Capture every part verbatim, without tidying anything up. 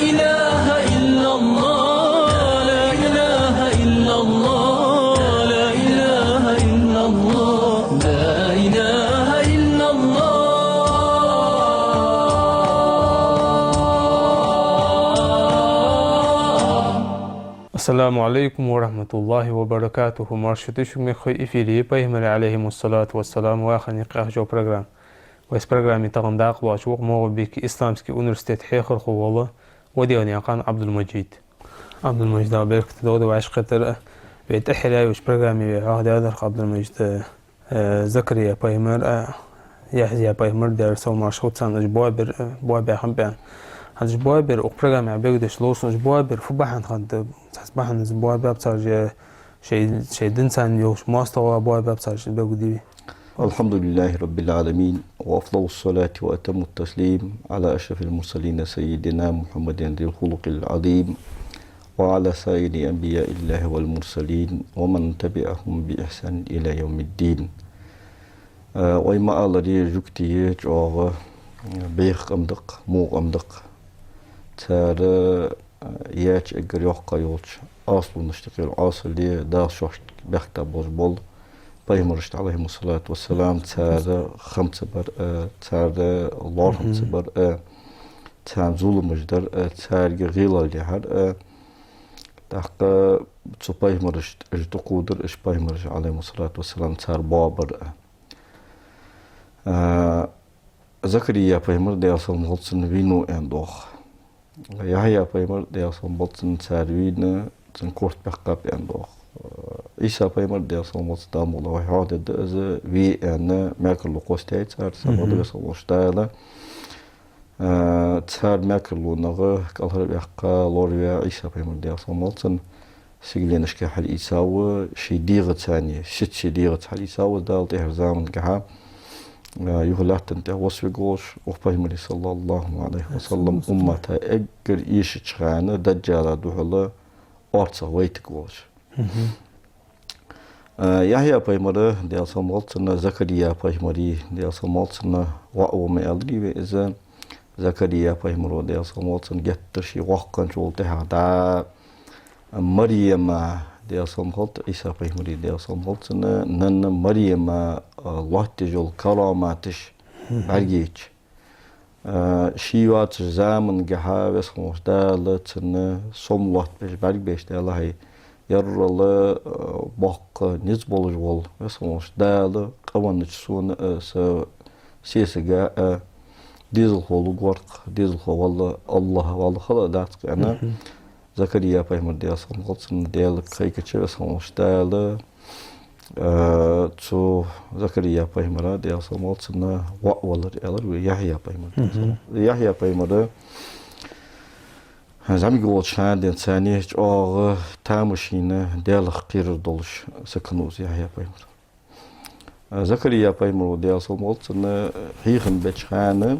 إله إلا الله، لا إله إلا الله، لا إله إلا الله، لا إله إلا الله. السلام عليكم ورحمة الله وبركاته. Марша дий шо, мехкахой, эфире я Пайхамара, عليه الصلاة والسلام, вахара юкъе йола программа. Вай программе тахан дакъа лоацаш ва МагӀалбике исламски университета хьехархо вола Ваделнаькъан Ӏабдул-Мажид. Ӏабдул-Мажид, Дала беркате долда вай кхетар. Вай тӀеххьара йолча программе вай хьоахадаьдар, Ӏабдул-Мажид, э, Закария пайхамар а, Яхья пайхамар а, Даьла салам-моаршал хилда царна, уж боабар, э, боабаь хиннаб аьнна. ХӀанз уж боабар, укх программе бегдеш лоархӀаш, уж боабар фу бахьан хиннад, цхьацца бахьанаш боабаьб цар, э, шоай, шоай динца йолча моастагӀал боабаьб цар, бегу дий вай. الحمد لله رب العالمين، وأفضل الصلاة وأتم التسليم على أشرف المرسلين سيدنا محمد ذي الخلق العظيم، وعلى سائر أنبياء الله والمرسلين، ومن تبعهم بإحسان إلى يوم الدين. Э, вай ма аллара, жугтий чӀоагӀа, э, бӀеха къам да-кх, во къам да-кх. Цар, э, яьча эггара йоккхагӀа йолча Ӏаьсалонашта юкъера Ӏаьсал я, Дала шоашта бехктаб болаш бола пайхамарашта, عليهم الصلاة والسلام, цар хам ца бар а, цар лоархӀам ца бар а, царна зуламаш дар а, царга гӀелал яхьар а. ТӀаккха цу пайхамарашта уж дукха дар, уж пайхамараш, عليهم الصلاة والسلام, цар боабар а. А, Закария пайхамар, Даьла салам хилда цунна, вийнав аьнна доагӀа. Яхья пайхамар, Даьла салам хилда цунна, цар вийна, цун корта баьккхаб аьнна доагӀа. Ӏийса пайхамар, Даьла салам хилда цунна, Дала мукъ лой, вай хьоахадергда из, ве аьнна, мекарло кхоссадаьд цар, сабаха Веза волча Дала. Э, цар мекарлонах кӀалхарваьккха, лораваь Ӏийса пайхамар, Даьла салам хилда цунна, сигаленашка хьалъийцав, ший дегӀаца, сица ший дегӀаца хьалъийцав Дала тӀехьарча замангахьа. Э, юха лаьттан тӀа вос вига волаш, укх пайхамара, صلى الله عليه وسلم, уммата эггара эшача хана, Даджала духьала орцагӀа вайтаргволаш. Э, Яхья пайхамара, Даьла салам хилда цунна, Закария пайхамара, Даьла салам хилда цунна, воӀ ва ма аьларий вай из. Закария пайхамара, Даьла салам хилда цунна, геттара ше воккха хинначул тӀехьагӀа дӀа Марема, Даьла салам хилда Ӏийса пайхамара, Даьла салам хилда цунна, нанна Марема, э, лоаттаеш йола караматаш бӀаргайча. Э, ше йоацача замангахьа Веза хинна волча Дала цунна сом лоаттабеш, бӀаргабайча, Даьла, хьай, яррала, э, боккха низ болаш вола Веза хинна волча Дала къа веннача сона а, са сесага а дезалхо лургва-кх, дезалхо валла АллахӀ валла хала дац-кх аьнна. Закария пайхамар, Даьла салам хилда цунна, Даьлага кхайкача, Веза хинна волча Дала, э, цу Закария пайхамара, Даьла салам хилда цунна, воӀ валар аьлар вай Яхья пайхамар, Даьла салам хилда цунна. Яхья пайхамар зӀамига волча хана денз царна чӀоагӀа тамашийна, Даьлах кхерар долаш саг хиннав из Яхья пайхамар. Э, Закария пайхамара, Даьла салам хилда цунна, хьехам беча хана,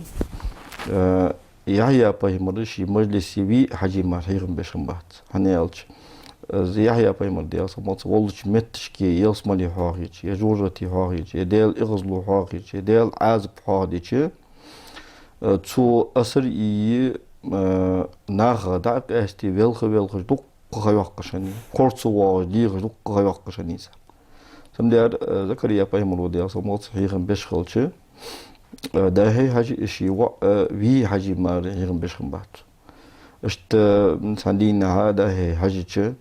э, Яхья пайхамар ший мажлисе виъ хьажий мара хьехам беш хиннабац. ХӀана аьлча, э, Яхья пайхамар, Даьла салам хилда цунна, волча метташка ялсмале хьоахайича, е жожагӀате хьоахайича, е Даьла эгӀазло хьоахайича, е Даьла Ӏазап хьоахадича, э, цо асар ийя, э, нахах дӀа а къаьста, велха-велхаш дукха ха йоаккхаш хиннай, кхор ца воагӀаш дехаш дукха ха йоаккхаш хиннай цар. Цудухьа, э, Закария пайхамара, Даьла салам хилда цунна, хьехам беш хилча, э, дӀа-хьа хьажа, ший воӀ, э, виъ хьажий мара хьехам беш хиннабац. Иштта, м, цхьан дийнахьа дӀа-хьа хьежача,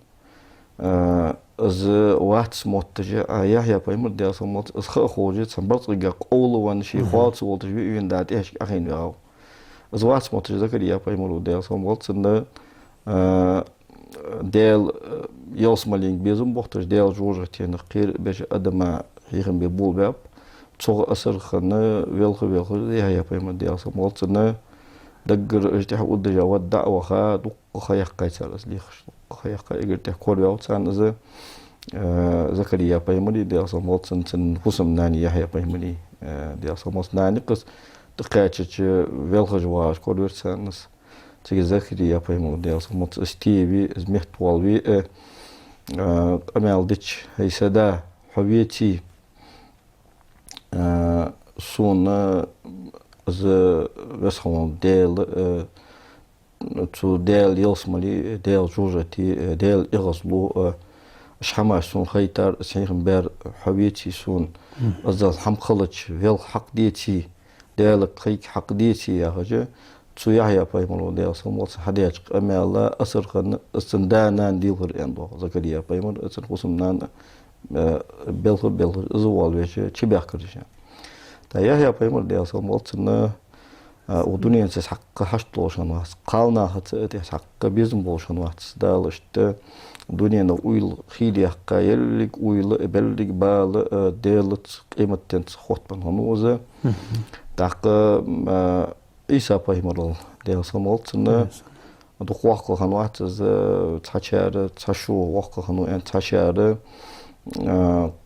э, из вац мотташ, а Яхья пайхамар, Даьла салам хилда цунна, из ха а ховш, цхьан барзкъага къовла венна, ший хьоаца волаш виъ вена дӀа тӀехьашка Ӏохайна ваьгӀав. Из вац мотташ Закария пайхамара, Даьла салам хилда цунна, э, Даьла, э, ялсмаленга безам боахаш, Даьла жожагӀатенах кхерабеш адама хьехам бе болабаьб. Цох асар хинна, велха-велхаш, Яхья пайхамар, Даьла салам хилда цунна, даггара уж тӀехьа уддажа вад дӀа а ваха, дукха ха яьккхай цар из лехаш, дукха ха яьккхай, эггара тӀехьа кораваьв царна из, э, Закария пайхамара, Даьла салам хилда цунна, цун фусам-нана Яхья пайхамара, э, Даьла салам хилда цунна, нана-кх из. ТӀакхаьчача велхаш вагӀаш коравир царна из. Цига Закария пайхамара, Даьла салам хилда цунна, из теве, из меттавоалаве, э, э, къамаьл дича: хӀай са да, хьо веций, э, сона из Веза хинна волча Даьла, э, цу Даьла ялсмале, Даьла жожагӀате, Даьла эгӀазло, э, уж хӀамаш сона хайтар, из хьехам баьр хьо веций сона, из Далла хӀама хилча, велха хьакъ деций, Даьлага кхайка хьакъ деций яхаш, цу Яхья пайхамаро, Даьла салам хилда цунна, хьадаьча къамаьла асар хинна, из цун да-нана дийлхар аьнна доагӀа, Закария пайхамар, из цун хӀусамнана, э, белхар, белхар, из а воалавеш, чубаьхкар уж. ТӀаккха Яхья пайхамар, Даьла салам хилда цунна, э, укх дуненца цхьаккха хьашт долаш хиннавац, кхалнахаца а тӀехьа цхьаккха безам болаш хиннавац, Дала иштта дунен уйла хийла яьккха, еррига уйла, беррига бала, э, Даьлаца, къематденца хоттабенна хиннав из. Мгм. ТӀаккха, э, Ӏийса пайхамарал, Даьла салам хилда цунна, дукха воккха хиннавац из, цхьачар цхьа шу воккха хиннав аьнна, цхьачар, э,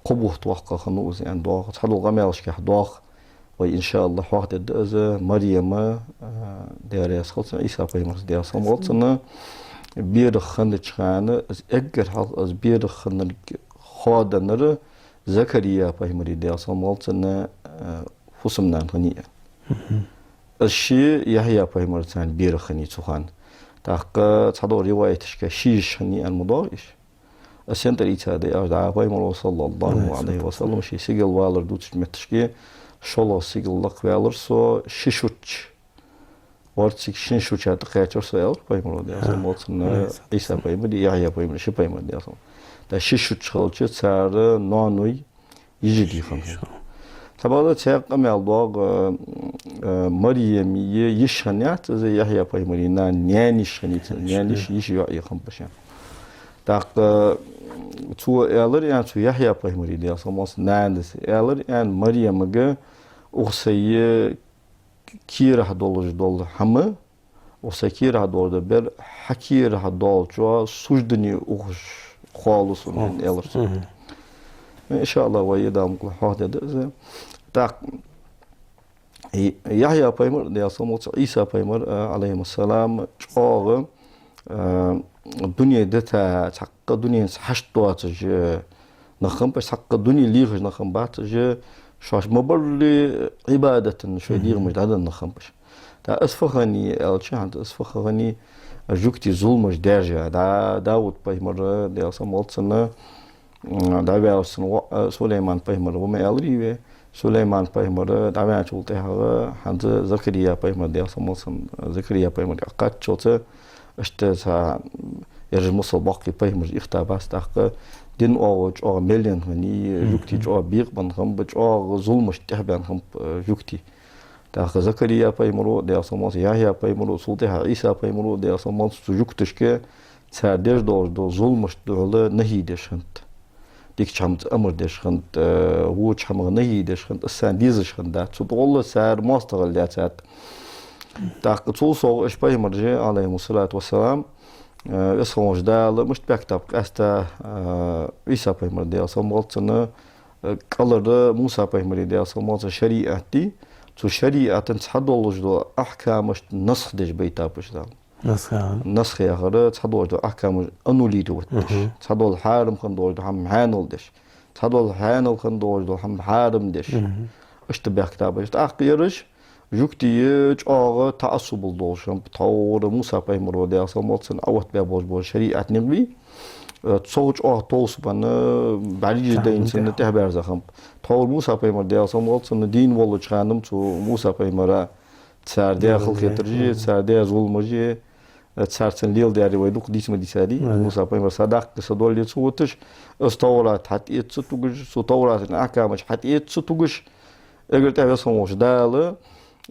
кхо бутт воккха хиннав из аьнна доагӀа. Цхьадола къамаьлашка доагӀа, вай, иншааллахӀ, хьоахадергда из, Марьяма, э, Даьла раьза хилва цунна, Ӏийса пайхамарца, Даьла салам хилда цунна, берах хиннача хана, из эггара хьалха из берах хиннилга хоадаьр Закария пайхамара, Даьла салам хилда цунна, э, хӀусамнана хиннай. Мгм. Из ше Яхья пайхамарца берах хиннай цу хана. ТӀаккха цхьадола риваяташка ше йиша хиннай аьнна ма доагӀа уж. Из сенна тӀара ийцад аьлча, дӀа пайхамаро, саллаллахӀу Ӏалайхи ва саллам, ший сигала валар дувцача метташка, шоллагӀа сигала лакхваьлар со ши шу чу. Орциг шин шу чу тӀакхаьчар со, аьлар пайхамаро, Даьла салам хилда цунна, Ӏийса пайхамар, Яхья пайхамар, ши пайхамар, Даьла салам. ТӀаккха ши шу чу хилча, цар ноаной, йижий хиннаб. Цхьабакъда цхьа къамаьл доагӀа, э, Марьяма йиша хиннаяц из, Яхья пайхамара нана, наьна йиша хиннай из, наьна йиша, йиша йоӀ хиннаб уж. ТӀаккха цо аьлар аьнна, цу Яхья пайхамара, Даьла салам хилда цунна, нанас аьлар аьнна Марьямага: укх сай керахь долаш дола хӀама, укх сай керахь долаш дола бер хьа керахь долчоа суждане ухаш кхоалу сона, аьнна, аьлар цо. Мгм. ИншааллахӀ, вай, Дала мукъалахь, хьоахадергда из. ТӀаккха И-, Яхья пайхамар, Даьла салам хилда цунна, Ӏийса пайхамар, а, Ӏалайхимассалам, чӀоагӀа, а, дуне дита, цхьаккха дуненца хьашт доацаш нах хиннаб уж, цхьаккха дуне лехаш нах хиннабац уж, шоаш ма барра Ӏибадата шоай дегӀамаш дӀаденна нах хиннаб уж. ТӀаккха из фу хиннай аьлча, хӀанз из фу хиннай, жугтий зуламаш даьржа, да, Дауд пайхамар, Даьла салам хилда цунна, м, дӀаваьлча цун воӀ, э, Сулайман пайхамар ва ма аьларий вай. Сулайман пайхамар дӀаваьнначул тӀехьагӀа, хӀанз Закария пайхамар, Даьла салам хилда цунна, Закария пайхамарга кхаччалца, иштта цхьа, м, ераш масал боккхий пайхамараш ихтабац, тӀаккха дин оагӀув чӀоагӀа мел енна хиннай, жугтий чӀоагӀа бекъабенна хиннаб, чӀоагӀа зуламашта тӀехьабаьнна хиннаб, э, жугтий. ТӀаккха Закария пайхамаро, Даьла салам хилда цунна, Яхья пайхамаро, цул тӀехьагӀа Ӏийса пайхамаро, Даьла салам хилда цунна, цу жугташка цар деш долаш дола зуламашта духьала нахьи деш хиннад. Дикача хӀамаца амар деш хиннад, э, воча хӀамах нахьи деш хиннад, из царна дезаш хиннад. Цудухьала цар моастагӀал лаьцад. ТӀаккха цул совгӀа уж пайхамараш, Ӏалайхимуссалату вассалам, э, Веза хинна волча Дала мишта баьхкаб къаьстта, э, Ӏийса пайхамар, Даьла салам хилда цунна, э, кӀалхара Муса пайхамара, Даьла салам хилда цунна, шариӀат дий, цу шариӀата цхьадолаш дола ахькамашта насх деш байтаб уж Дала. Насх яхар? Насх яхар цхьадолаш дола ахькамаш аннулировать деш. Мгм. Цхьадола хьарам хинна долаш дола хӀама хьаьнал деш. Цхьадола хьаьнал хинна долаш дола хӀама хьарам деш. Мгм. Иштта баьхкаб уж. ТӀаккха ераш жугтий чӀоагӀа таӀассубал долаш хиннаб, тхьовра Муса пайхамаро, Даьла салам хилда цунна, Ӏооттабаь болаш бола шариӀат никъ бий, э, цох чӀоагӀа товсабенна, бӀаргаш дайна цунна тӀехьабаьрза хиннаб. Тхьовра Муса пайхамар, Даьла салам хилда цунна, дийна волча хана-м цу Муса пайхамара цар даь халахетараш, цар даь зуламаш, цар цунна леладаьр вай дукха дийца ма дийцадий. Мгм. Муса пайхамар са даккха, са доалле ца отташ, из Товрат хьатӀаэца ца тугаш, цу Товрата ахькамаш хьатӀаэца ца тугаш, эггара тӀехьа Веза хинна волча Дала,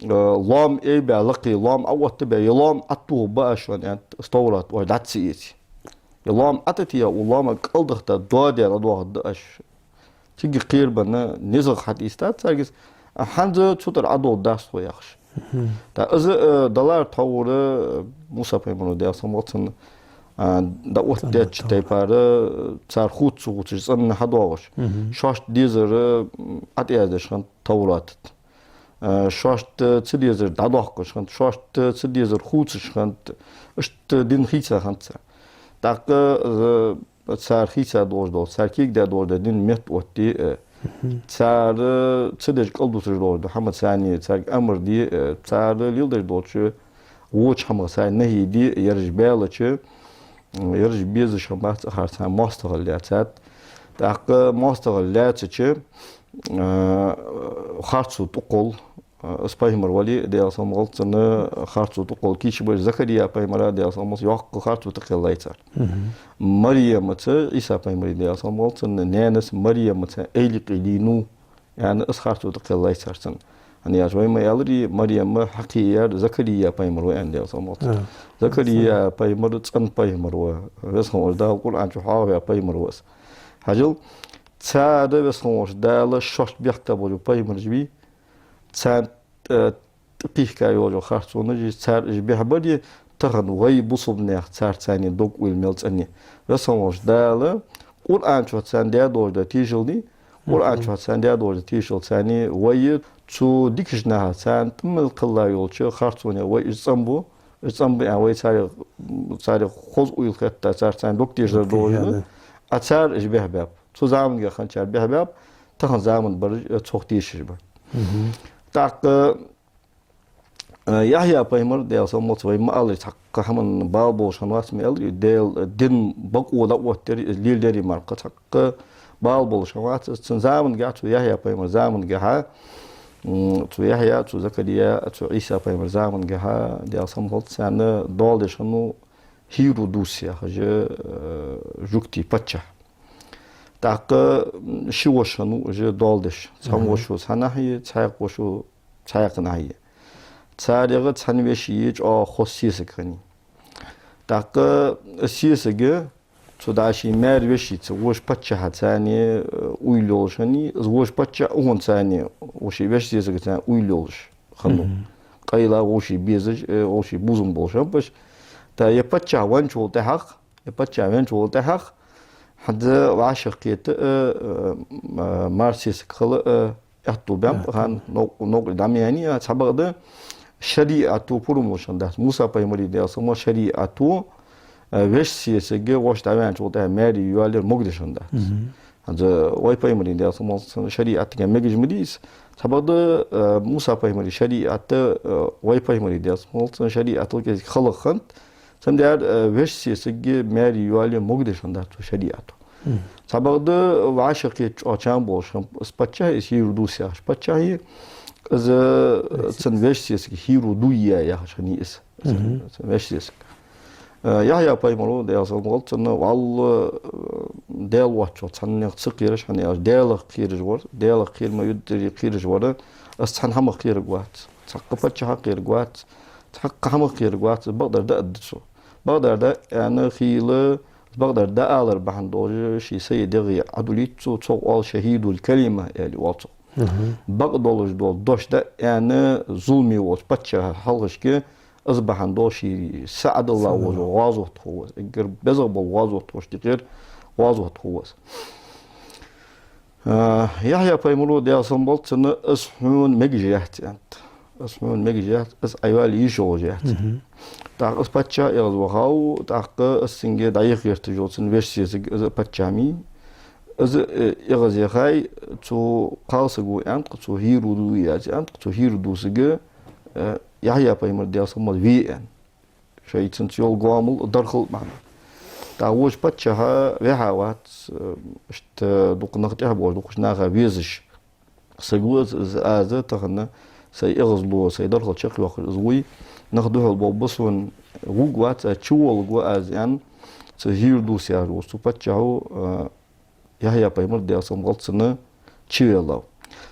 э, лоам айбаь лакхе, лоам Ӏооттабаь, ер лоам Ӏотохаргба аз шоана, аьннад, из Товрат оаш дӀа ца эце. Ер лоам ӀотӀатеха, укх лоамах кӀалдахийта дӀадоахаргда аз. Цига кхерабенна, низагӀа хьатӀаэцад царга из, а хӀанз цу тӀара Ӏодовларгдац тхо, яхаш. Мгм. ТӀаккха из, э, далар тхьовра, э, Муса пайхамаро, Даьла салам хилда цунна, а, дӀаоттадаьча тайпара, э, цар хувца ца хувцаш цӀена хьадоагӀаш. Мгм. Шоашта дезар, м, ӀотӀаяздеш хиннад Товрата тӀа. Э, шоашта ца дезар дӀадоаккхаш хиннад, шоашта ца дезар хувцаш хиннад, иштта дин хийца хиннад цар. ТӀаккха, э, цар хийца долаш дола, цар кегадаь долаш дола дин меттаоттаде, э, цар, э, ца деш кӀалдусаш долаш дола хӀама царна, царга амар де, э, цар леладеш долча Воча хӀамах царна нахьи де, ераш баьлча, м, ераш безаш хӀама бац, цӀагӀара царна моастагӀал лаьцад. ТӀаккха моастагӀал лаьцача, а, харцо тӀакхолл, а, из пайхамар вале, Даьла салам хилда цунна, харцо тӀакхолл, кийчбеш Закария пайхамара, Даьла салам хилда цунна, йоккха харцо тӀакхеллай цар. Мгм. Марьямаца, Ӏийса пайхамара, Даьла салам хилда цунна, наьнаца Марьямаца айлакъе лийнав, аьнна, из харцо тӀакхеллай цар цунна. ХӀана аьлча вай ма аьларий, Марьям хьакхеяьр Закария пайхамар ва аьнна, Даьла салам хилда цунна. А, Закария пайхамар цӀена пайхамар ва. Веза хинна волча Дала Къуръан чу хьоахаваь пайхамар ва из. Хьажал, цар, Веза хинна волча Дала шоашта бехк тӀа болча пайхамараш бий, царна, э, тӀакхихка йолча харцонаш, цар уж бехбаьб, тахан вай бусалба наьха царца цхьана дог-уйла мел цӀена я. Веза хинна волча Дала Къуръан чу царна даь долаш да тешал дий, Къуръан чу царна даь долаш да тешал царна, вай цу дикача наха царна тӀа мел кхелла йолча харцонех вай уж цӀенбу, уж цӀенбу аьнна, вай царех, царех хоза уйла хетта, царца цхьана дог тешар долаш да. Ага. А цар уж бехбаьб. Цу заманга хинначар бехбаьб, тахан заман бараш, э, цох тешаш ба. Мгм. ТӀаккха Э, Яхья пайхамар, Даьла салам хилда цунна, вай ма аллара, цхьаккха хӀаман бала болаш хиннавац ма аьларий, Даьла дин бакъо дӀаоттадаьр, из леладаьр мара кхы цхьаккха бала болаш хиннавац из. Цун замангахь, цу Яхья пайхамара замангахь, м, цу Яхья, цу Закария, цу Ӏийса пайхамара замангахь, Даьла салам хилда цунна, царна доал деш хиннав ХӀирудус яхаш, э, жугтий паччахь. ТӀаккха, м, ши воша хиннав уж доал деш. Цхьан вошас цхьан нахьи, цхьаькха вошас цхьаькха нахьи. Царех цхьан веший чӀоагӀа хоза сесаг хиннай. ТӀаккха сесага цу дӀа ший маьра вешийца, вож паччахьа цхьана, э, уйла йолаш хиннай, из вож паччахь укхунца цхьана, вож ший веший сесагаца цхьана уйла йолаш хиннав. Мгм. Къайла вож ший безаш, э, вож ший бувзам болаш хиннаб уж. ТӀаккха ер паччахь венначул тӀехьагӀа, Э, паччахь венначул тӀехьагӀа, хӀанз вӀашагӀкхета, э, э, м-, э, мар сесаг хила, э, аьттув баьннаб, аьттув. Хьа, нов-, новкъа дӀа ма яьннай, цхьабакъда шариӀато пурам луш хиннадац. Муса пайхамара, Даьла салам хилда цунна, шариӀато, э, веший сесаг воша дӀаваьнначул тӀехьагӀа маьре йоалаяр могадеш хиннадац. Мгм. ХӀанз вай пайхамара, Даьла салам хилда цунна, шариӀатага мегаш ма дий из. Цхьабакъда, э, Муса пайхамара шариӀат, э, вай пайхамара, Даьла салам хилда цунна, шариӀатал кӀезига хала хиннад. Цудухьа, э, веший сесаг маьре йоалаяр могадеш хиннадац цу шариӀато. Мгм. Цхьабакъда вӀашагӀкхета чӀоагӀа чам болаш хиннаб из паччахь, из ХӀирудус яхаш паччахь, из, э, цун веший сесаг ХӀирудуя яхаш хиннай из. Мгм. Цун веший сесаг. Э, Яхья пайхамара, Даьла салам хилда цунна, валлахӀи, э, Даьла воацачох цхьаннех ца кхераш, хӀана аьлча Даьлах кхераш вар, Даьлах кхера ма юддари кхераш вар, из цхьан хӀамах кхераргвац, цхьаккха паччахьах кхераргвац, цхьаккха хӀамах кхераргвац, из бакъдар дӀааргда цо. Бакъдар дӀа аьнна хила, из бакъдар дӀаалар бахьан долаш ший сай дегӀ Ӏодулийт цо, цох оал шахӀидул калима аьле оал цох. Мгм. Бакъдолаш дола дош дӀааьнна, зуламе волча паччахьа хьалхашка, из бахьан долаш ший са Ӏодилла волча гӀазота хов из. Эггара безагӀа бола гӀазот хов из, дикагӀа гӀазот хов из. А, Яхья пайхамара, Даьла салам хилда цунна, из хьона мегаш яц, аьннад. Из хьона мегаш яц, из Ӏайоалае йиш йолаш яц. Мгм. ТӀаккха из паччахь эгӀазвахав, тӀаккха из цунга дӀаяха гӀерташ йола цун веший сесаг, из паччахьа ма йий. Из, э, эгӀазъяхай, цу кхалсаго аьннад-кх, цу ХӀирудуя яц аьннад-кх, цу ХӀирудусага, э, Яхья пайхамар, Даьла салам хилда цунна, ве аьнна. Шоай цунца йола гоамал дархал бахьан. ТӀаккха вож паччахьа ваьха вац, э, иштта дукха нах тӀехьа болаш, дукхача наха везаш саг ва из, из аз тахан сай эгӀазло, сай дархал чакхйоаккхаш из вуй, нах духьал болх ба сона, вувргвац аз, чуволларгва аз, аьнна, цу ХӀирудус яхаш волча цу паччахьо, э, Яхья пайхамар, Даьла салам хилда цунна, чувеллав.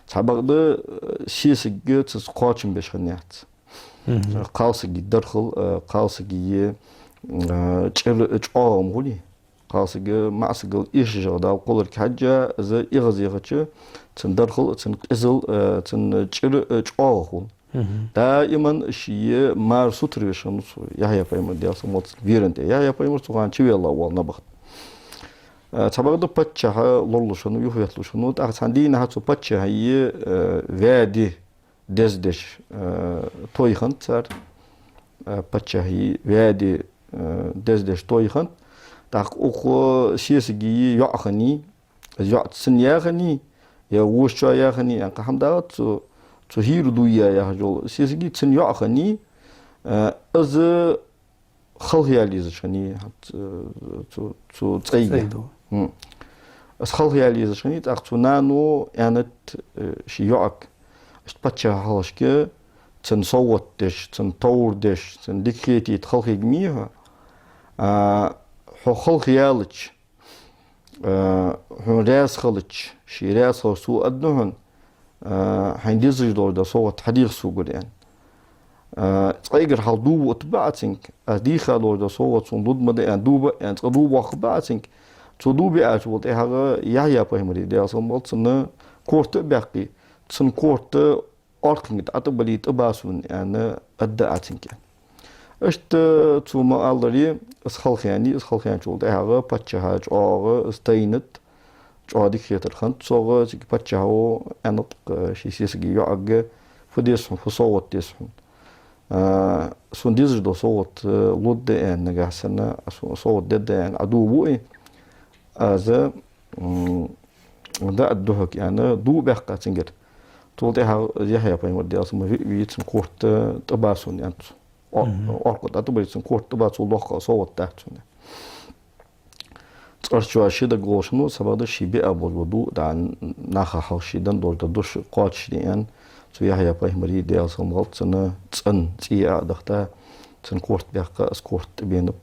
Цхьабакъда, э, сесага цунца кхоачам беш хиннаяц. Мгм. Кхалсага дархал, э, кхалсага, э, чӀир чӀоагӀа ма хулий. Кхалсаг маӀасагал эшаш Дала кхолларга хьежжа, из эгӀазъяхача, цун дархал, цун къизал, э, цун чӀир, э, чӀоагӀа хул. Мгм. Даиман ший мар сутара веш хиннав цу Яхья пайхамар, Даьла салам хилда цунна, веран тӀа. Яхья пайхамар цу хана чувелла воалл набахта. Э, цхьабакъда паччахьа лоралуш хиннав, юхаветталуш хиннав, тӀаккха цхьан дийнахьа цу паччахьа, э, ваьде дездеш, э, той хиннад цар, э, паччахьа ваьде, э, дездеш той хиннад. ТӀаккха укх сесага йоӀ хиннай, из йоӀ цун яь хиннай, е вожачоа яь хиннай, аьнна кхы хӀама дагӀац, цу, цу ХӀирудуя яхаш йолча сесага цун йоӀ хиннай, Э, из халхаяла езаш хиннай, хӀанз, э, цу, цу цӀайга. ЦӀай да. Хм. Из халхаяла езаш хиннай, тӀаккха цу нано аьннад, э, ший йоӀага: «Иштта паччахьа хьалхашка цунна совгӀат деш, цунна товр деш, цунна дика хетийта халхаергья хьо. А, хьо халхаялча, а, хьона раьза хилча, ше раьза хилар сона аргда хьона, а, хьайна дезаш дола совгӀат хьадеха согара», — аьнна. А, цӀайгара хьалха дув бутаргба Ӏа цунга, аз дийха дола совгӀат сона лургда ма дий аьнна, дув ба аьнна, цкъа дув боаккхаргба Ӏа цунга. Цо дув биачул тӀехьагӀа Яхья пайхамара, Даьла салам хилда цунна, корта а баьккхе, цун корта оркханга тӀа тӀабилле, тӀабоале сона аьнна, аргда Ӏа цунга. Иштта цо ма аллара, из халхаяьннай, из халхаяьнначул тӀехьагӀа паччахьа чӀоагӀа из тайнад, чӀоагӀа дика хетар хиннад цох, цига паччахьо аьннад-кх ший сесаге, йоӀага: «Фу деза хьона, фу совгӀат деза хьона? А, сона дезаш дола совгӀат, э, лургда аьнна, нагахьа санна, а, со-, совгӀат дергда аьнна, Ӏа дув буъий, аз, м, дӀааргда хьога», — аьнна, дув баьккха цунгара. Цул тӀехьагӀа Яхья пайхамар, Даьла салам хилда цунна, ве-, вийцар, цун корта тӀабоале сона аьннад цо. О-, Мгм. Оркханга тӀа тӀабилле, цун корта тӀабоале, цул доккха совгӀат дац хьона. Цкъарчоа ши даг волаш хиннав, цхьабакъда ший биа болаш бола дув, дӀа наха хьалха ший дан долаш дола дош кхоачашде аьнна, цу Яхья пайхамара, Даьла салам хилда цунна, цӀена цӀий Ӏо а дахийтта, цун корта баьккха, из корта тӀабенаб.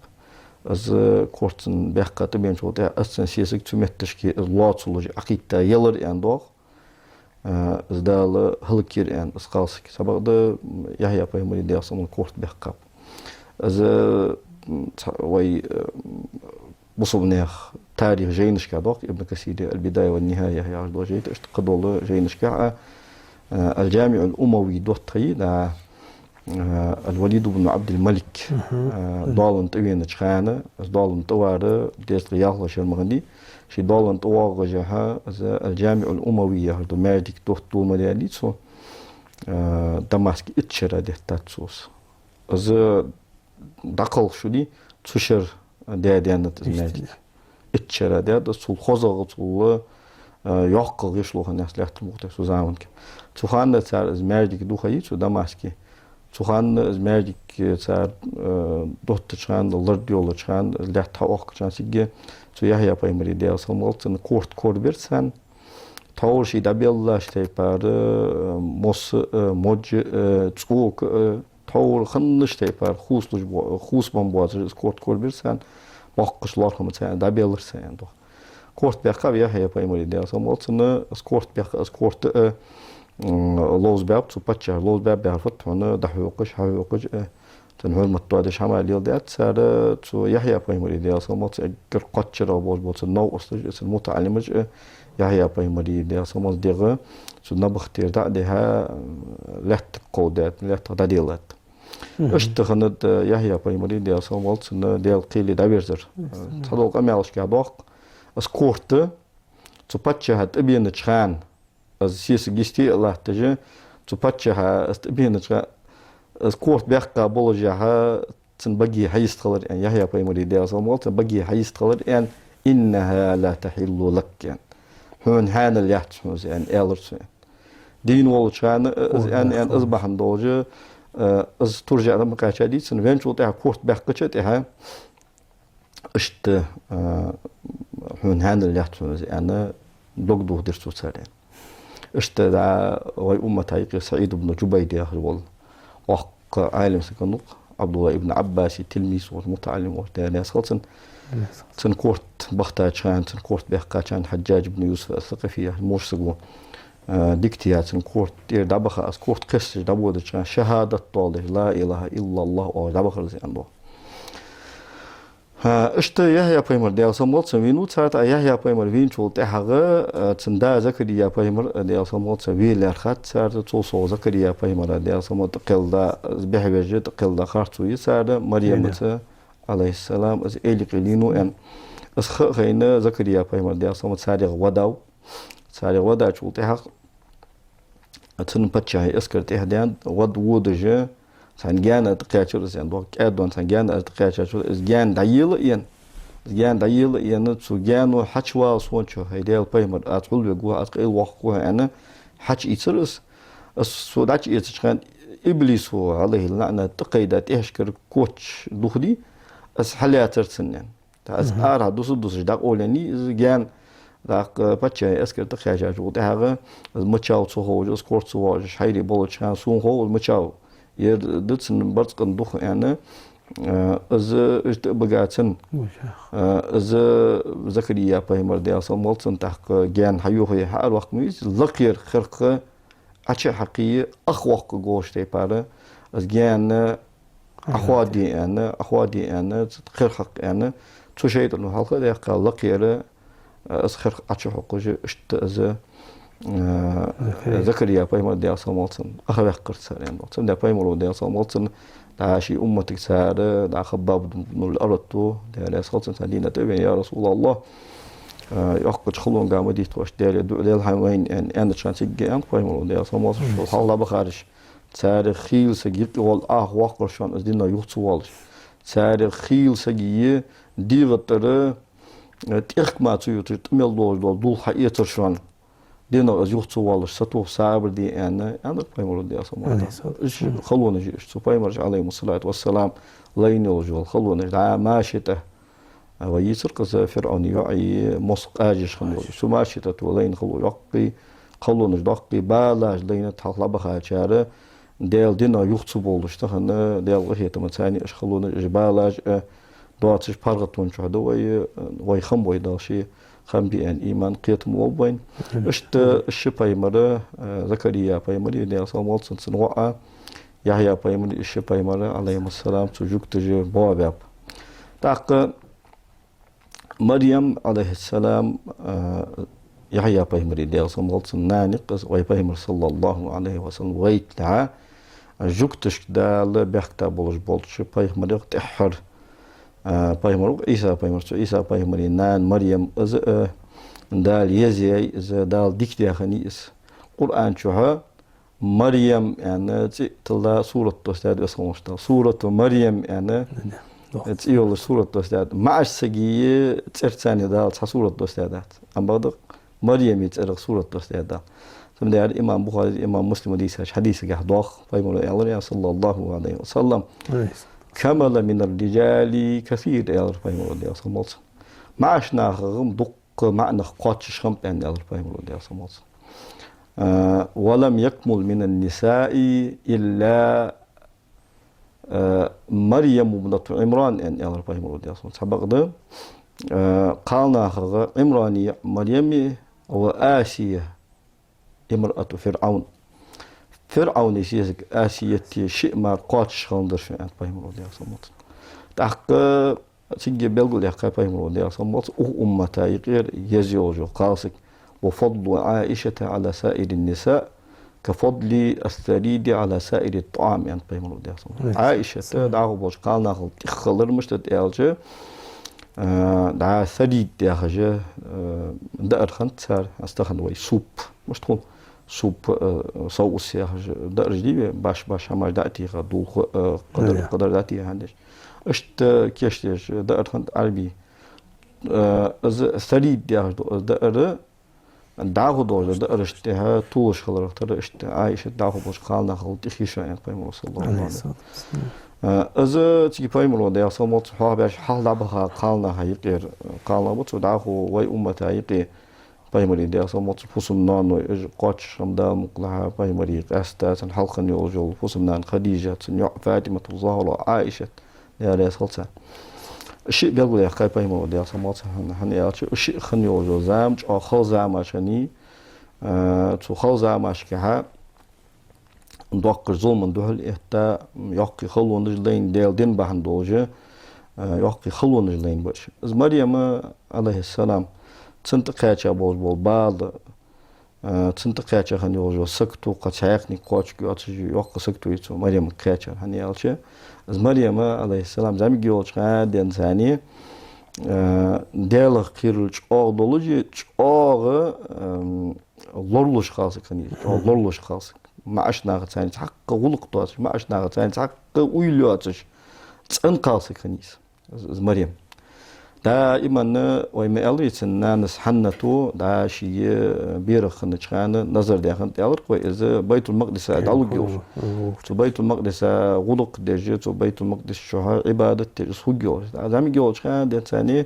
Из корта цун баьккха тӀабеначул тӀехьагӀа, из цун сесаг цу метташка из лоацалуш Ӏокхийтта елар аьнна доагӀа, а, из Дала хӀалакйир аьнна, из кхалсаг. Цхьабакъда Яхья пайхамара, Даьла салам хилда цунна, корта баьккхаб. Из, м, цхьа-, вай, э, бусалба наьха тарих жайнашка доагӀа, Ибн Касира «Аль-Бидая ва ан-Нихая» яхаш дола жайна, иштта кхыдола жайнашка, а, э, «Аль-ДжамиӀуль-Умави» дотта хьаий, да, э, Аль-Валид ибн Ӏабдиль-Малик, Мгм. э, Мгм. доалан тӀавенача хана, из доалан тӀавар дезткъа ялхлагӀа шера ма хиннадий, ше доалан тӀавоагӀача хана, из Аль-ДжамиӀуль-Умави яхаш дола маьждиг дотта дола ма даьдий цо, э, Дамаске итт шера деттад цо из. Из дӀакхалхаш шу дий, цу шера даь-даьннад из Иштта. Маьждиг. Итт шера даьд из, цул хозагӀа, цул, э, йоккхагӀа гӀишло хиннаяц лаьттара мукъа тӀа цу заманга. Цу хана цар из маьждиг духьа йий цу Дамаске. Цу хана из маьждиг цар, э, доттача хана, лард йоллача хана, лаьтта хьаохкача хана цига цу Яхья пайхамара, Даьла салам хилда цунна, корта корабир царна. Тхьовра ший дӀабеллача тайпара, э, мос а, э, модж а, э, цӀока а, э, тхьовра хиннача тайпара хувцалуш бо-, хувцабенна боацаш из корта корабир царна, боккхача лоархӀамца царна дӀабеллар цар аьнна доагӀа. Корта баьккхаб Яхья пайхамара, Даьла салам хилда цунна, из корта баьккха, из корта а, м, ловзабаьб цу паччахьа, ловзабаьб баьхар фуд хьона, дӀахьокхаш, хьахьокхаш а, цун хьурмат доадеш хӀама леладаьд цар, цу Яхья пайхамара, Даьла салам хилда цунна, эггара кхоачара болаш бола цун новкъосташа а, цун мутаӀаллимаша а, Яхья пайхамара, Даьла салам хилда цунна, дегӀа цу набахтера дӀа а дихьа, лаьттага кховдадаьд, лаьттах дӀаделад. Мгм. Иштта хиннад Яхья пайхамара, Даьла салам хилда цунна, Даьла кхеле дӀаверзар. Мгм. Цхьадолча къамаьлашка доагӀа, из корта цу паччахьа тӀабенача хана, из сесаг йисте а латташ, цу паччахьа из тӀабенача хана, из корта баьккха боллашехьа, цун баге хьайистхилар аьнна, Яхья пайхамара, Даьла салам хилда цунна, баге хьайистхилар аьнна, «إنها لا تحل لك», аьнна. «Хьона хьаьнал яц хьона из», аьнна, аьлар цо аьнна. Дийна волча хана, э, из Корта аьнна, аьнна, из баьхкаб. Бахьан долаш, э, из туржа а ма кхаьчадий цунна, венначул тӀехьагӀа, корта баьккхача тӀехьагӀа, иштта, э, «Хьона хьаьнал яц хьона из», аьнна, дог дохадир цо цар аьнна. Иштта, да, вай уммата юкъе СаӀид ибн Джубайр яхаш вола воккха Ӏалим саг хиннав-кх, Ӏабдуллахь ибн Ӏаббаса тилмиз волаш, мутаӀаллим волаш, Даьла раьза хилва цунна. Цун корта бахийтача хана, цун корта баьккхача хана Хьаджжадж ибн Юсуф ас-Сакъафи яхаш воккха саг ва. Э, дика тӀа цун корта тӀера дӀабаха, из корта кхесташ дӀабодача хана, шахӀадат доаладеш, «لا إله إلا الله» оалаш дӀабахар из аьнна доагӀа. ХӀа, иштта Яхья пайхамар, Даьла салам хилда цунна, вийнав цар, тӀаккха Яхья пайхамар вийначул тӀехьагӀа, э, цун да Закария пайхамар, э, Даьла салам хилда цунна, ве лаьрхӀад цар, цул совгӀа Закария пайхамара, Даьла салам хилда цунна, тӀакхелла, из бӀехвеш, тӀакхелла харцо йир цар, Марьямаца, Ӏалайхиссалам, из Эла юкъе лийнав аьнна. Из ха а хайна, Закария пайхамар, Даьла салам хилда цунна, царех вадав. Царех вадачул тӀехьагӀа цун паччахьа эскар тӀехьа даьннад, вад водаш, цхьан гаьна тӀакхаьчар из аьнна доагӀа, кӀаьдвенна цхьан гаьна из тӀакхаьчачул, из гаьна дӀаела а ена, из гаьна дӀаела а ена, цу гаьно: «Хьачувала сона чу, хӀай Даьла пайхамар, аз хьулвергва хьо, аз къайлавоаккхаргва хьо», аьнна, хьачуийцар из. Из цо дӀачуэцача хана, Иблисо, Ӏалайхи лаӀнат, тӀакхайда тӀехьашкара коч духаде, из хьаллаьцар цунна. ТӀаккха из Мгм. арахьа дуса-дусаш дӀакъовленнай из гаьна, тӀаккха паччахьа эскар тӀакхаьчача гӀу тӀехьагӀа, из мичав ца ховш, из кора ца воагӀаш, хьайре болча хана сона хов из мичав. Ер да цун барзкъан духьа аьнна, э, из иштта а багацан, Ужа. э, из Закария пайхамар, Даьла салам хилда цунна, тӀаккха гаьна хьайохе хьаарваккха ма вий из, лакхера херх Ӏочу а хьекхе, ах воккха гӀолаш тайпара, из гаьна Ага. Ӏохоаде аьнна, Ӏохоаде аьнна, цу херх хьакха аьнна, цу шайтӀано хьалха а даьккха лакхера, э, из херх Ӏочу хьокхаш, иштта из, э, Закария. Закария пайхамар, Даьла салам хилда цунна, ах ваьккхар цар аьнна. Цудухьа пайхамаро, Даьла салам хилда цунна, дӀа ший умматага цар, дӀа Хаббаб ибн Арат, Даьла раьза хилва цунна, царна дийна тӀавена: «Я РасулаллахӀ, э, йоккхача халонга ма дийтташ, Даьлага дуӀа де хьайна вайна», аьнна, аьннача хана цига аьннад пайхамаро, Даьла салам хилда цунна, Мгм. хьалха дӀабахараш, царех хийла саг юкъе вола ах воккхар шоана, из динах юха ца воалаш. Царех хийла сага дегӀа тӀара, э, тӀехк мара ца ювцаш, тӀа мел долаш дола дулх хьаэцар шоана, динах из юха ца воалаш, сатоха сабар де аьнна, аьннад пайхамаро, Даьла салам хилда цунна. Ӏалайхи ссалату вассалам. Уж халонаш я уж, цу пайхамараш, Ӏалайхи ссалату вассалам, лайна йолаш йола халонаш, дӀа машитӀа, а, вай йийцар-кх из ФирӀавна йоӀ а, мос къажаш хинна йола. Цу машитӀа тӀа лайна хало йоккхий, халонаш доккхий, балаш лайнад хьалха дӀабахачар, Даьла динах юха ца боалаш тахан, Даьла къахетамца царна уж халонаш, уж балаш, а, доацаш паргӀатон чу да вай, а, вай хам бой Дала ше, хам бе аьнна иман, кхетам лолба вайна. Амин. Иштта ши пайхамар, а, Закария пайхамар а, Даьла салам хилда цунна, цун воӀ а, Яхья пайхамар а, ши пайхамар а, Ӏалайхи ссалам, цу жугташа боабаьб. ТӀаккха Марьям, Ӏалайхи ссалам, а, Яхья пайхамара, Даьла салам хилда цунна, нана я-кх из, вай пайхамар, саллаллахӀу Ӏалайхи ва саллам, вайта лаьгӀа, жугташка Дала бехктаб болаш болча пайхамарех тӀеххьара, а, пайхамар ва-кх Ӏийса пайхамар. Цу Ӏийса пайхамара нана Марьям, из, а, Дала еза яьй из, Дала дика даь хиннай из. Къуръан чухьа Марьям аьнна цӀи тилла сурат доссадаьд Веза хинна волча Дала. Сурату Марьям аьнна цӀи йолаш сурат доссадаьд. МаӀача сага цӀерца Дала цхьа сурат доссадаьдац. Амма бакъда Марьяма цӀерах сурат доссадаьд Дала. Цудухьа имам Бухарес, имам Муслима дийцача хьадисагахь доагӀа, пайхамаро аьлар, саллаллахӀу Ӏалайхи ва саллам: «كمل من الرجال كثير», аьлар пайхамаро, Даьла салам хилда цунна. МаӀача нахах-м дукха маӀа нах кхоачаш хиннаб аьнна, аьлар пайхамаро, Даьла салам хилда цунна. А, «ولم يكمل من النساء إلا، а, مريم ابنة عمران», аьнна, аьлар пайхамаро, Даьла салам хилда цунна. Цхьабакъда, а, кхалнахах Ӏимрана йоӀ Марьям а, «وآسيا امرأة فرعون». ФирӀавна сесаг Асият а шиъ мара кхоачаш хиннадар шоана, аьннад пайхамаро, Даьла салам хилда цунна. ТӀаккха цига белгалъяьккхай пайхамаро, Даьла салам хилда цунна, укх уммата юкъера еза йолаш йола кхалсаг: «وفضل عائشة على سائر النساء كفضل الثريد على سائر الطعام», аьннад пайхамаро, Даьла салам хилда цунна. Ӏайшат дӀахо болча кхалнахал тӀеххалар мишта да аьлча, а, дӀа сарид яхаш, а, даар хиннад цар, аз тахан вай суп, мишта хул, суп, а, соус яхаш даараш дий вай, баш-баш хӀамаш дӀа а теха, дулх а, кхыдар, кхыдар дӀатеха хӀама деш. Иштта кийчдеш даар хиннад Ӏарбий. А, из сарид яхаш да из даар, дӀахо долча даарашта тӀехьа толаш хиларах тара иштта Ӏайшат дӀахо болча кхалнахал тӀеххий шоана, аьннад пайхамаро, саллаллахӀу Ӏалайхи ва саллам. А, из цига пайхамаро, Даьла салам хилда цунна, хьоахабаьча хьалха дӀабаха кхалнаха юкъера кхалнах ба, цу дӀахо вай уммата юкъе пайхамара, Даьла салам хилда цунна, фусам-ноаной, уж кхоачаш хиннаб, Дала мукъалахь, пайхамара къаьстта цун хьалха хинна йолаш йола фусам-нана Хадижат, цун йоӀ ФатӀимату Захьра, Ӏайшат, Даьла раьза хилва царна. Шиъ белгалъяьккхай пайхамаро, Даьла салам хилда цунна, хӀана аьлча, шиъ хинна йолаш йола зама чӀоагӀа хала замаш хиннай, а, цу хала замашкахьа доккхача зуламан духьал этта, йоккхий халонаш лайна, Даьла дин бахьан долаш, а, йоккхий халонаш лайна ба уж. Из Марьям, Ӏалайхи ссалам, цунна тӀакхаьча болаш бола бала, а, цунна тӀакхаьча хинна йолаш йола сагото, кхы цхьаькханега кхоачаргйоацаш йоккха сагото я цу Марьямага кхаьчар, хӀана аьлча, из Марьям, Ӏалайхи ссалам, зӀамига йолча хана денз, а, Даьлах кхерар чӀоагӀа долаш, чӀоагӀа, ам, лоралуш кхалсаг хиннай из, чӀоагӀа лоралуш кхалсаг. МаӀача нахаца цхьаккха гӀулакх доацаш, маӀача нахаца цхьаккха уйла йоацаш, цӀена кхалсаг хиннай из, из, из Марьям. Даиман вай ма аьллий, цун нанас Хьаннато, да, ший берах хиннача хана назар даь хиннад аьлар-кх вай, из Байтул-Макъдиса дӀалургйолаш. Цу Байтул-Макъдиса гӀулакх деш, цу Байтул-Макъдис чухьа Ӏибадат деш из хургйолаш. ДӀа зӀамига йолча хана денз царна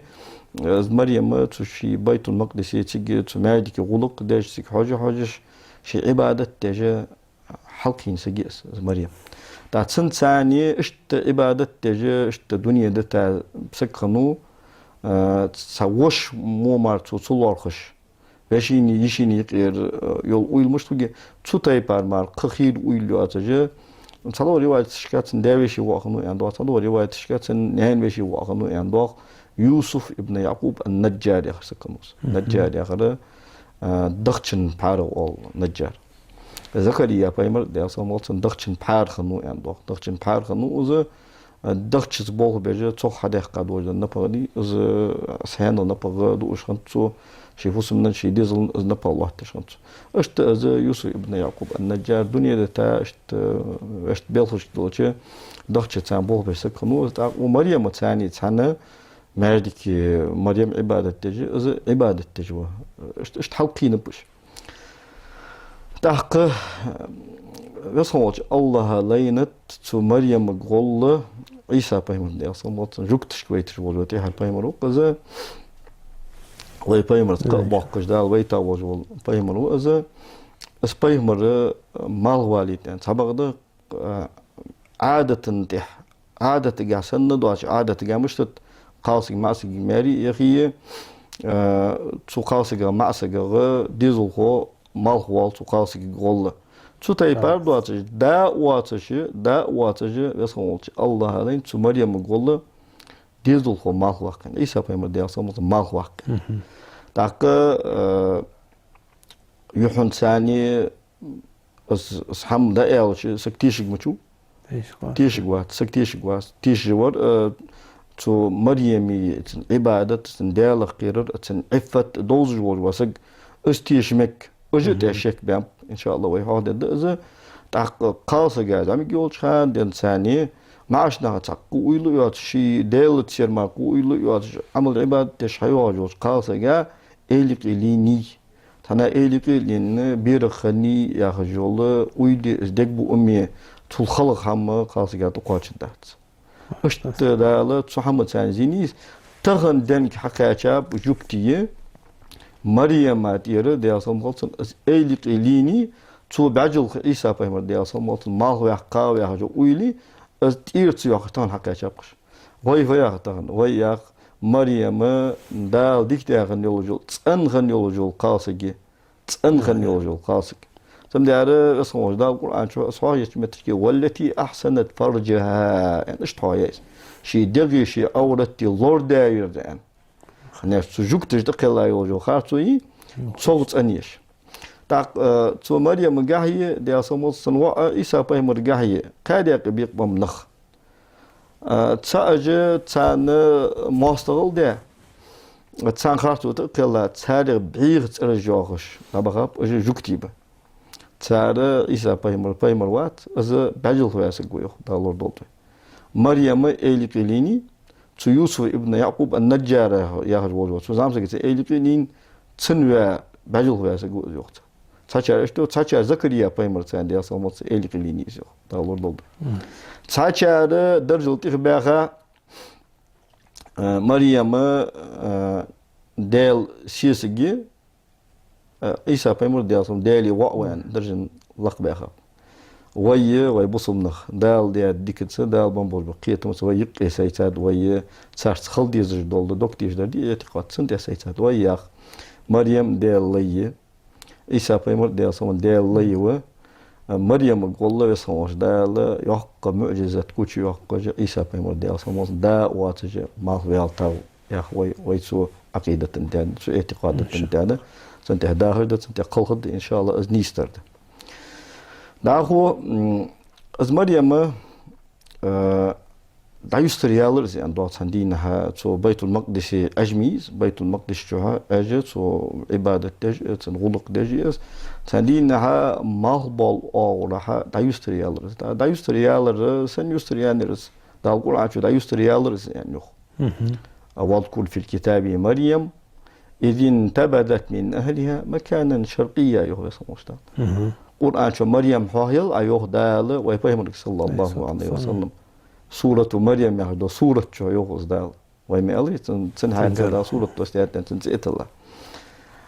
из Марьям цу ший Байтул-Макъдисе, цига цу маьждиге гӀулакх деш, цига хьожа-хьожаш, ший Ӏибадат деш хьалкхийна саг я из, из Марьям. ТӀаккха цунца цхьана иштта Ӏибадат деш, иштта дуне дита саг хиннав, а, цхьа воша мо мара цо ца лоархӀаш, вешийна, йишийна юкъера, а, йола уйла мишта хургья, цу тайпара мара кхы хийра уйла йоацаш. Цхьадолча риваяташка цун даь-веший воӀ хиннав аьнна доагӀа, цхьадолча риваяташка цун наьна-веший воӀ хиннав аьнна доагӀа. Юсуф ибн Яъкъуб ан-Наджжар яхар саг хиннав из. Мгм. Наджжар яхар, а, дахчан пхьарах оал Наджжар. Закария пайхамар, Даьла салам хилда цунна, дахчан пхьара хиннав аьнна доагӀа. Дахчан пхьара хиннав из, а, дахчаца болх беш, цох хьадаьккха долаш да напагӀа дий, из, а, сенал напагӀа дуаш хиннад цо, ший фусамнан, ший дезалан из напагӀа лоаттадеш хиннад цо. Иштта из Юсуф ибн Яъкъуб ан-Наджжар дуне дита, иштта, иштта белхашка долча дахчаца цхьана болх беш саг хиннав из. ТӀаккха укх Марьямаца цхьана маьждиге Марьям Ӏибадат деш, из Ӏибадат деш ва. Иштта, иштта хьалкхийнаб уж. ТӀаккха, э, Веза хинна волча АллахӀа лайнад цу Марьямага гӀолла Ӏийса пайхамар, Даьла салам хилда цунна, жугташка вайташ волча тӀехьара пайхамар ва-кх из. Вай пайхамарца кхаъ боаккхаш, Дала вайта волаш вола пайхамар ва из. Из пайхамар, э, малхвалийта аьнна цхьабакъда, а, Ӏадата тӀехьа, Ӏадатагахьа санна доацача, Ӏадатагахьа мишта да, кхалсаг маӀасагага маьре а яхе, а, цу кхалсагах, маӀасагах дезалхо малхвоал цу кхалсагага гӀолла. Цу тайпара доацаш, да а воацаш, да а воацаш, Веза хинна волча АллахӀа лайнад цу Марьямага гӀолла дезалхо малхваккха аьнна, Ӏийса пайхамар, Даьла салам хилда цунна, малхваккха аьнна. ТӀаккха, а, юххьанца цхьана из, из хӀама дӀааьлча, саг тешаргма вац? Тешаргвац. Тешаргвац, саг тешаргвац. Тешаш вар, э, цу Марьяма цун Ӏибадат, цун Даьлах кхерар, цун Ӏиффат довзаш волаш вола саг, из теша мег. Уж а тӀехьа шек баьннаб, иншааллахӀ, вай хьоахадергда из. ТӀаккха кхалсага зӀамига йолча хана денз цхьана маӀача наха цхьаккха уйла а йоацаш, ший Даьлаца сера мара кхы уйла а йоацаш, Ӏамал-Ӏибадат деш хьайоагӀаш йолча кхалсага эли-къили йий. Цхьанне эли-къили йий, берах хиннай яхаш йола уйла, из дег буъ ма я, цул халха хӀама кхалсага тӀакхоачаргдац. Иштта Дала цу хӀамаца цхьана зийнай из. Тахан денга хьакхаьчаб жугтий Марьяма тӀера, Даьла салам хилда цунна, из эли-къили йий, цо бӀаьжалха Ӏийса пайхамар, Даьла салам хилда цунна, малхваьккхав яхаш йола уйла, из тӀера ца йоаккхаш тахан хьакхаьчаб-кх уж. Вай фу йоах тахан? Вай йоах, Марьям Дала дика даь хинна йолаш йола, цӀена хинна йолаш йола кхалсаг я, цӀена хинна йолаш йола кхалсаг. Цудухьа Веза хинна волча Дала Къуръан чу из хьоахаеча метташка: «والتي أحصنت فرجها», аьнна, иштта хьоахаю из. Ший дегӀи, ший Ӏоврати лорадаь вар да аьнна. Хьанаш цу жугташа тӀакхелла йолаш йола харцо йий, цох цӀена я уж. ТӀаккха, э, цу Марьямагахьеи, Даьла салам хилда цунна, воӀа Ӏийса пайхамарагахьеи кхаь даькъе бекъабеннаб нах. А, цхьа уж царна моастагӀал даь, царна харцо тӀакхелла, царех бӀеха цӀераш йоахаш дӀабахаб, уж жугтий ба. Цар Ӏийса пайхамар пайхамар вац, из бӀаьжалхаваь саг ва, йоах, Дала лорадолда вай. Марьям эли-къили йий, цу Юсуф ибн Яъкъуб ан-Наджжар яхаш волча, цу зӀамсагаца эли-къили йий, цунна ваь бӀаьжалхаваь саг ва из, йоах цар. Цхьачар иштта, цхьачар Закария пайхамарца, Даьла салам хилда цунна, эли-къили йий из, йоах, Дала лорадолда вай. Цхьачар даржал тӀехбаьха, а, Марьям, а, Даьла сесаг я, а, Ӏийса пайхамар, Даьла салам, Даьла воӀ ва аьнна, даржан лакхбаьхаб. Вай, вай бусалба нах, Дала даь дикаца, Дала бенна болаш бола кхетамца вай юкъе сайцад, вай царца хила дезаш дола дог тешаш дар дий, эӀтикъад, цунна тӀа сайцад. Вай йоах, Марьям Даьла лай я, Ӏийса пайхамар, Даьла салам хилда цунна, Даьла лай ва. Марьямага гӀолла Веза хинна волча Дала йоккха муӀжизат кхы чу йоаккхаш, Ӏийса пайхамар, Даьла салам хилда цунна, да а воацаш малхваьлар йоах вай, вай цу Ӏакъидата тӀа, цу эӀтикъадата тӀа. Цунна тӀа дахаш да, цунна тӀа кхалхар да, иншааллахӀ, из нийсдар да. ДӀахо, м, из Марьям, э, дӀаюстаръяьлар из, аьнна доагӀа, цхьан дийнахьа цу Байтул-Макъдисе Ӏеш ма йий из, Байтул-Макъдис чухьа Ӏеш, цу Ӏибадат деш, цун гӀулакх деш я из. Цхьан дийнахьа малхбоал оагӀорахьа дӀаюстаръяьлар из. ДӀа-, дӀаюстаръяьлар, сенна юстаръяьннай из? Дала Къуръан чу дӀаюстаръяьлар из, аьнна, йоах. Мгм. «واذكر في الكتاب مريم إذ انتبذت من أهلها مكانا شرقيا», йоах Веза хинна волча Дала. Мгм. Къуръан чу Марьям хьоахайел Ӏа, йоах Дала вай Пайхамарга, саллаллахӀу Ӏалайхи ва саллам. Сурату Марьям яхаш дола сурат чу, йоах из Дала. Вай ма аьллий, цун, цун хьакъехьа Дала сурат доссадаьд, цун цӀи а тилла.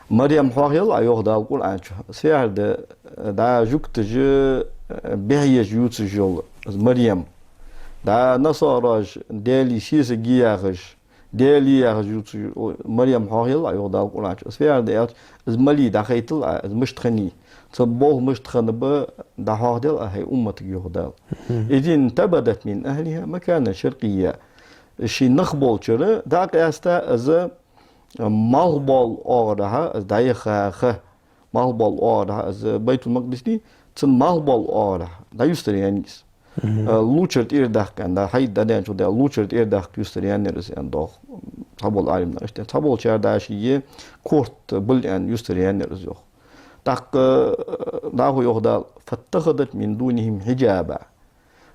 Марьям хьоахайел Ӏа, йоах Дала Къуръан чу. Цхьа ферда, дӀа жугташа, э, бӀехъеш ювцаш йола из Марьям. ДӀа насараш Даьла сесаг я яхаш, Даьла я яхаш ювцаш йола Марьям хьоахайел Ӏа, йоах Дала Къуръан чу. Из ферда аьлча, из малий дӀахайтал Ӏа, из мишта хиннай. Цун болх мишта хиннаб дӀахьоахадаьл Ӏа хьай умматага, йоах Дала. Мгм. «إذ انتبذت من أهلها مكانا شرقيا». Ший нах болчара дӀакъаьста из малхбоалача оагӀорахьа, из дӀаяхаха, малхбоалача оагӀорахьа, из Байтул-Макъдис дий, цун малхбоалача оагӀорахьа дӀаюстар яьннай из. Мгм. Э, лучара тӀера даккха, аьнна, хьай дӀадаьнначул тӀехьагӀа лучара тӀера даккха юстар яьннаяр из, аьнна, йоах цхьабола Ӏалимнаха. Иштта цхьаболчар дӀа шийга корта билла, аьнна, юстар яьннаяр из, йоах. ТӀаккха, э, дӀахо йоах Дала: «فاتخذت من دونهم حجابا».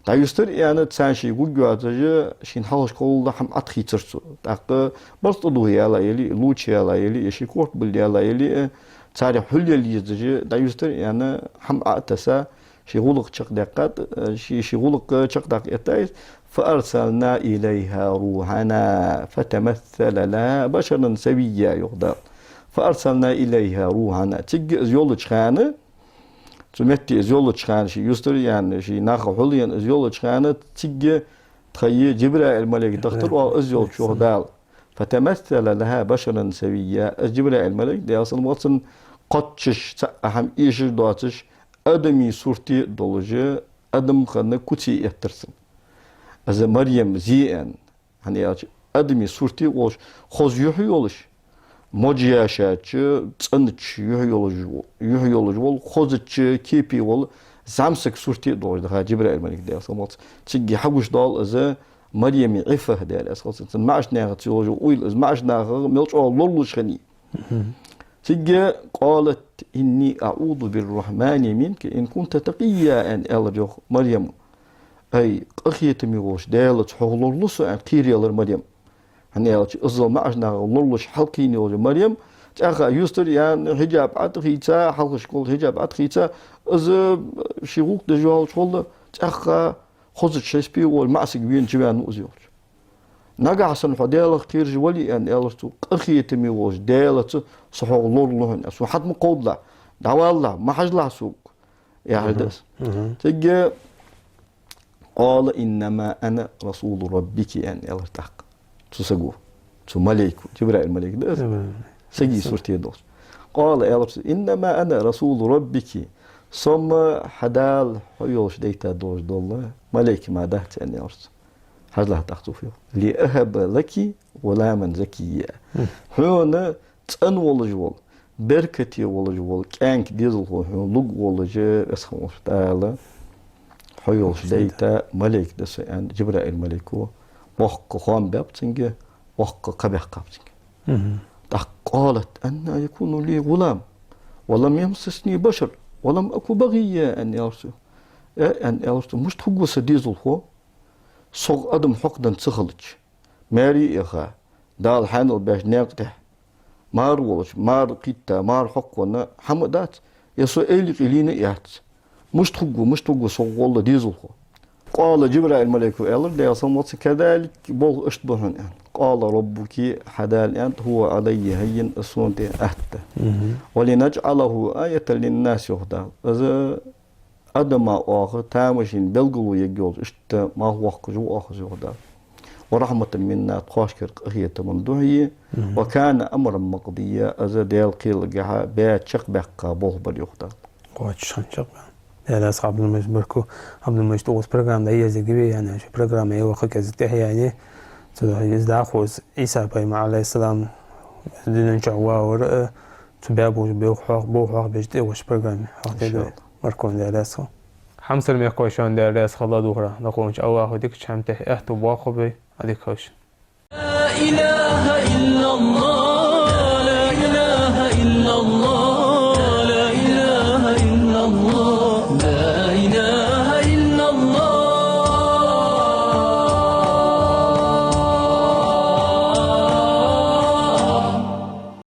ДӀаюстар аьнна, царна ше гургйоацаш, шийна хьалхашка гӀолла хӀама Ӏотехийцар цо. ТӀаккха барзкъа духьа яьлла яле а, луча яьлла яле а, е ший корта билла яьлла яле а, царех хьулъяла езаш, дӀаюстар аьнна, хӀама Ӏо а тесса, ший гӀулакх чакхдаьккхад, ший, ший гӀулакх чакхдаккха эттай из. «فأرسلنا إليها روحنا فتمثل لها بشرا سويا», йоах Дала. «فأرسلنا إليها روحنا». Цига из йолча хана, цу метте из йолча хана, ше юстар яьнна, ший нахах хьулъенна из йолча хана, цига тха Джибраил малейк дахийтар оаха из йолча, йоах Дала. «فتمثل لها بشرا سويا». Из Джибраил малейк, Даьла салам хилда цунна, кхоачаш, цхьаккха хӀама эшаш доацаш, адамий сурте долаш, адам хинна куц эттар цунна. Из Марьям зе, аьнна, хӀана аьлча, адамий сурте волаш, хоза юхь йолаш, модж яьшача, цӀенача юхь йолаш, юхь йолаш вола, хозача кепе вола зӀамсага сурте долаш даха Джибраил малейк, Даьла салам хилда цунна. Цига хьагуш дола из Марьяма Ӏиффат, Даьла раьза хилва цунна. Цун маӀача наха ца йолаш уйла из, маӀача нахах мел чӀоагӀа лоралуш хиннай. Мгм. Цига: «قالت إني أعوذ بالرحمن منك إن كنت تقيا», аьнна, аьлар, йоах, Марьяма. Ай, къахетаме волча Даьлаца хьох лоралу со, аьнна, кхералар Марьям. ХӀана аьлча, иззал маӀача нахах лоралуш хьалкхийна йолча Марьям, цӀаьхха юстар яьнна, хьиджаб Ӏотехийца, хьалхашка гӀолла хьиджаб Ӏотехийца, из ший гӀулакх деш йоаллача гӀолла, цӀаьхха хозача хьисапе волаш, маӀа саг вена чуваьннав из йолча. «Нагахьа санна хьо Даьлах кхераш вале, — аьнна, аьлар цо, — къахетаме волча Даьлаца со хьох лоралу хьона, со хьатӀа ма кховдалахь, дӀавалалахь, ма хьажалахь сога», яхаш да из. Мгм. Цига: «قال إنما أنا رسول ربك», аьнна, аьлар тӀаккха цу саго, цу малейко, Джибраил малейк да из. Джибраил. Сага сурте долаш. «قال», аьлар цо: «إنما أنا رسول ربك». Со-м хьа Дала хьо йолаш дайта долаш дола малейк мара дац, аьнна, аьлар цо. Хьажалахь тӀаккха цо фу йоах: «لأهب لك غلاما زكيا». Мгм. Хьона цӀена волаш вола, беркате волаш вола кӀаьнк дезалхо хьона лургволаш, Веза хинна волча Дала хьо йолаш дайта малейк да со, аьнна, Джибраил малейко боккха хоам баьб цунга, боккха кхаъ баьккхаб цунга. Мгм. ТӀаккха: «قالت أنى يكون لي غلام ولم يمسسني بشر ولم أك بغيا», аьнна, аьлар цо. Э, аьнна, аьлар цо, мишта хургва са дезалхо, сох адам хьокхадаь ца хилча, маьре а яха, Дала хьаьнал баьча наькъа тӀа мар волаш, мар кхийтта, мар хьокхавенна, хӀама а дац, е со эйла къилийна а яц. Мишта хургва, мишта хургва сох гӀолла дезалхо? «قال», Джибраил малейко аьлар, Даьла салам хилда цунна, «كذلك», болх иштта ба хьона, аьнна. «قال ربك», хьа Дала, аьннад, «هو علي هين», из сона тӀа атта. Мгм. «ولنجعله آية للناس», йоах Дала. Из адама оаха тамашийна белгало ергйолаш, иштта малх воаккхаш ва оаха из, йоах Дала. «ورحمة منا», тхоашкара къахетама духьа. Мгм. «وكان أمرا مقضيا», из Даьла кхеллагахьа баь чакхбаьккха болх бар, йоах Дала. Кхоачаш хинна чакхбаьнна. Даьла раьза хилва, Ӏабдул-Мажид, баркал. Ӏабдул-Мажид, укхаза программа дӀаязъергья вай, аьнна, шун программа е вахар кӀезига тӀехьа яьннай. Цудухьа из дӀахо из Ӏийса пайхамар, Ӏалайхи ссалам, дунен чу вагӀар, э, цу баьб уж боху хьох-, боху хьох беш тӀе ваша программе. Хьох тӀе ду. Иншаллахь. Баркал, Даьла раьза хилва. Хьамсара мехкахой, шоана Даьла раьза хилва духьа. Дакъа волча Аллахӏа дикача хӀаман тӀехьа аьттув боаккхалба вай, Ӏадика хилда шун. لا إله إلا الله.